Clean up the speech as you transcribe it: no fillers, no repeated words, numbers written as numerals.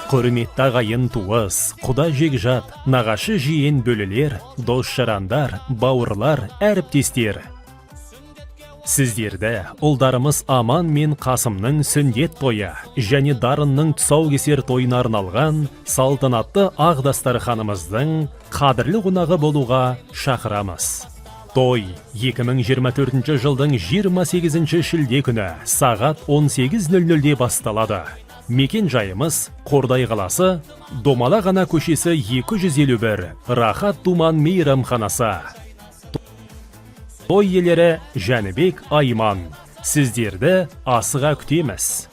Құрметті ағайын туыс, құда жекжат, нағашы жиен бөлелер, дос жарандар, бауырлар, әріптестер. Сіздерді ұлдарымыз Аман мен Қасымның сүндет тойы және Дарынның тұсаукесер тойына арналған салтанатты ақ дастарханымыздың қадірлі қонағы болуға шақырамыз. Той 2024 жылдың 28 шілде күні сағат 18.00-де басталады. Мекен жайымыз: Қордай қаласы, Домалақ ана көшесі 251, Рахат Думан мейрамханасы. Той иелері Жәнібек, Айман. Сіздерді асыға күтеміз.